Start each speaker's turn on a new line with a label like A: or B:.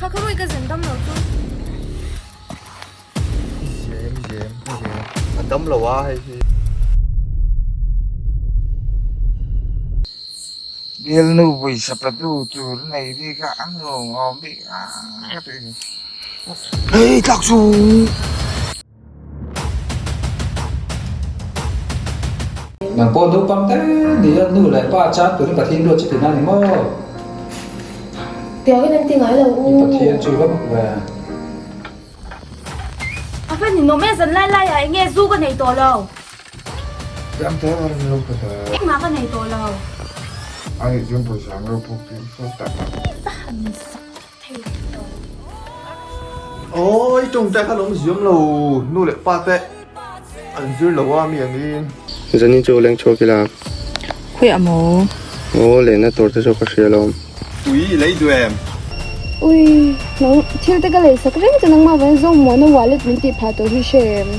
A: Kha kha rui ka zen dam lo chu.
B: Zem zem zem. A dam lo a hei hi.
C: Bialnu pawisa patu tur nei bik a an lawm awm bik a ka ti. Hei tlak chu!
D: Nang pawh naupang te ni a, nu leh pa chan turin Pathian ruat chu tina ni maw?
A: Tiangin an ti ngai lo u.
D: I Pathian chu va mak ve.
A: A va ninawm e, zan lai lai ah enge zu ka nei tawh lo.
C: Tiang te var an lo pe ta.
A: Engmah ka nei tawh lo.
C: A nih chuan pawisa an lo puk tir fo tak a.
A: Va han zak thei lo.
B: Awi tawngtai kha lawm ziam lo nu leh pa te an zir lo a mi angin.
E: Zanin chu leng chhuak ila.
F: Khawiah maw?
E: Aw lehna tur te chu ka hria lo.
B: Ui i lei duh em?
G: Ui, nang thil te ka lei sak reng che nangmah vangin Zomuana wallet min tih phah tawh hi hre em?